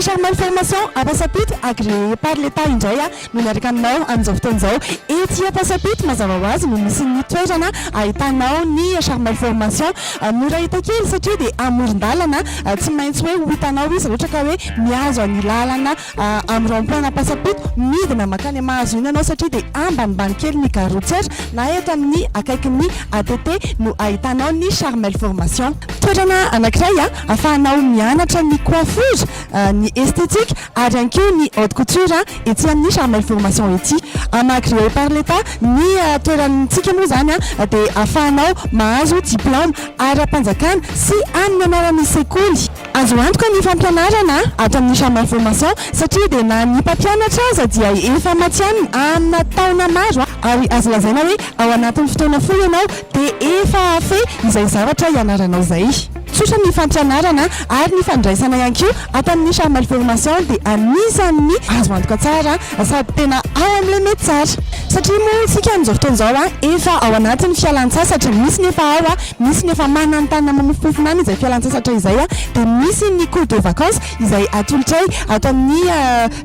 Charmel Formation Ampasampito agréé par l'Etat indray no miaraka aminao amin'izao fotoana izao. Ety Ampasampito mazava ho azy no misy ny toerana ahitanao ny Charmel Formation. Mora hita kely satria dia amoron-dalana, tsy maintsy hoe ho hitanao izy raha ohatra ka hoe mihazo an'io lalana amin'ny rond point Ampasampito midina mankany Mahazo iny ianao satria dia ambanimbany kely ny gare routière na eto amin'ny akaikin'ny ATT no ahitanao ny Charmel Formation. Toerana anankiray ahafahanao mianatra ny coiffure, ny esthétique ary ihany koa ny haute couture ety amin'ny Charmel Formation ety. Agréé par l'Etat ny toerantsika moa izany dia ahafahanao mahazo diplaoma ara-panjakana sy amin'ny anaran'ny sekoly. Azo antoka ny fampianarana ato amin'ny Charmel Formation satria dia na ny mpampianatra aza dia efa matihanina amina taona maro ary azo lazaina hoe ao anatin'ny fotoana fohy ianao dia efa hahafehy izay zavatra ianaranao izay. Tsotra ny fampianarana ary ny fandraisana ihany koa ato amin'ny Charmel Formation dia anisan'ny azo antoka tsara sady tena ao amin'ilay mety tsara. Satria moa isika amin'izao fotoana izao efa ao anatin'ny fialan-tsasatra, misy ny efa ao, misy ny efa mananontanona mamofompofona any izay fialan-tsasatra izay, dia misy ny cours de vacances izay atolotray ato amin'ny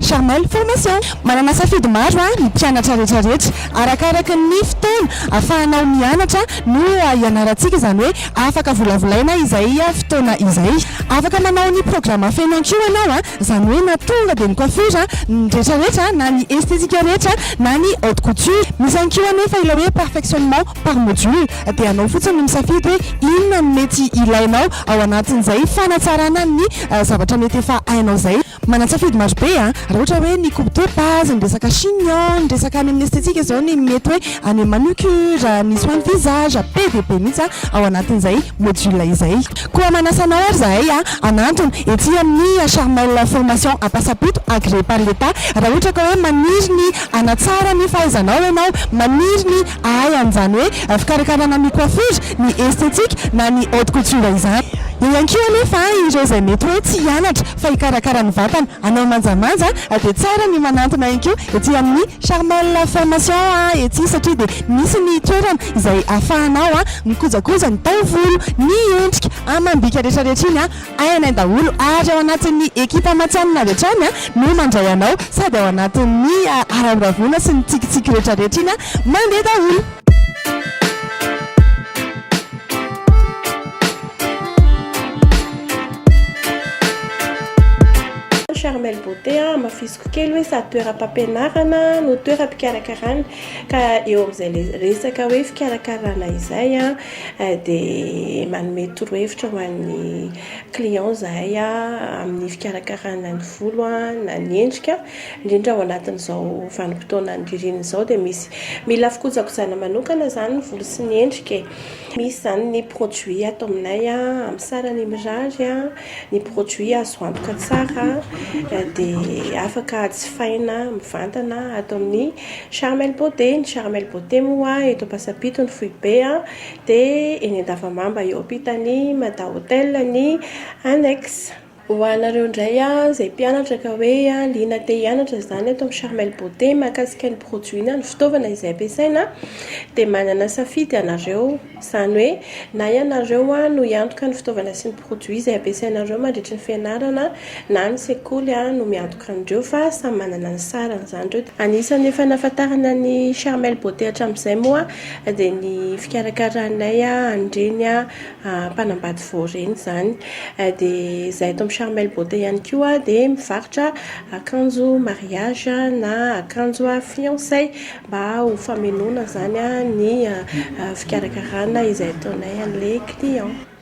Charmel Formation. Manana safidy maro ny mpianatra rehetra rehetra. Arakaraka ny fotoana ahafahanao mianatra no hianarantsika, izany hoe afaka volavolaina izay fotoana izay. Afaka manao ny programa feno ihany koa ianao, izany hoe na tonga dia ny coiffure ny rehetra rehetra na ny esthétique rehetra na ny haute couture. Misy ihany koa anefa ilay hoe perfectionnement par module, dia anao fotsiny no misafidy hoe inona no mety ilainao ao anatin'izay fanatsarana ny zavatra mety efa hainao izay. Manan-tsafidy marobe an! Raha ohatra hoe ny coupe de base, ny resaka chignon, ny resaka any amin'ny esthétique izao ny mety hoe any amin'ny manucure, ny soin de visage, be dia be mihitsy an ao anatin'izay module izay. Koa manasa anao ary izahay an hanantona ety amin'ny Charmel Formation Ampasampito agréé par l'Etat raha ohatra ka hoe maniry ny hanatsara ny fahaizanao ianao, maniry ny hahay an'izany hoe fikarakarana ny coiffure, ny esthétique na ny haute couture izany. Eo ihany koa anefa ireo izay mety hoe tsy hianatra fa hikarakara ny vatana hanao manjamanja dia tsara ny manantona ihany koa ety amin'ny Charmel Formation ety satria dia misy ny toerana izay ahafahanao mikojakoja ny taovolo, ny endrika amam-bika rehetrarehetra iny hainay daholo ary ao anatin'ny ekipa matihanina avy hatrany no mandray anao sady ao anatin'ny haravoravoana sy ny tsikitsiky rehetrarehetra iny mandeha daholo. Charmel Beauté a, hamafisiko kely hoe sady toeram-pampianarana no toeram-pikarakarana ka eo amin'izay le resaka hoe fikarakarana izay a dia manome torohevitra ho an'ny client izahay a amin'ny fikarakarana ny volo a na ny endrika indrindra ao anatin'izao vanim-potoanan'ny ririnina izao dia misy mila fikojakojana manokana izany ny volo sy ny endrika e. Misy izany ny produit ato aminay amin'ny sarany mirary, ny produit azo antoka tsara dia afaka jifaina mivantana ato amin'ny Charmel Beauté. Ny Charmel Beauté moa eto Ampasampito ny foibe dia eny Andavamamba eo ampitan'ny Mada Hotel ny annexe. Ho anareo indray izay mpianatra ka hoe liana te hianatra izany ato amin'ny Charmel Beauté mahakasika ny produit na ny fitaovana izay ampiasaina dia manana safidy ianareo. Izany hoe na ianareo no hiantoka ny fitaovana sy ny produit izay ampiasainareo mandritry ny fianarana na ny sekoly no miantoka an'ireo fa samy manana ny sarany izany ireo. Anisan'ny efa nahafantarana ny Charmel Beauté hatramin'izay moa dia ny fikarakaranay an'ireny mpanambady vao ireny izany. Dia izahay eto amin'ny Charmel Beauté ihany koa dia mivarotra akanjo mariage na akanjo fiançailles mba ho famenoana izany ny fikarakarana izay ataonay an'ilay client.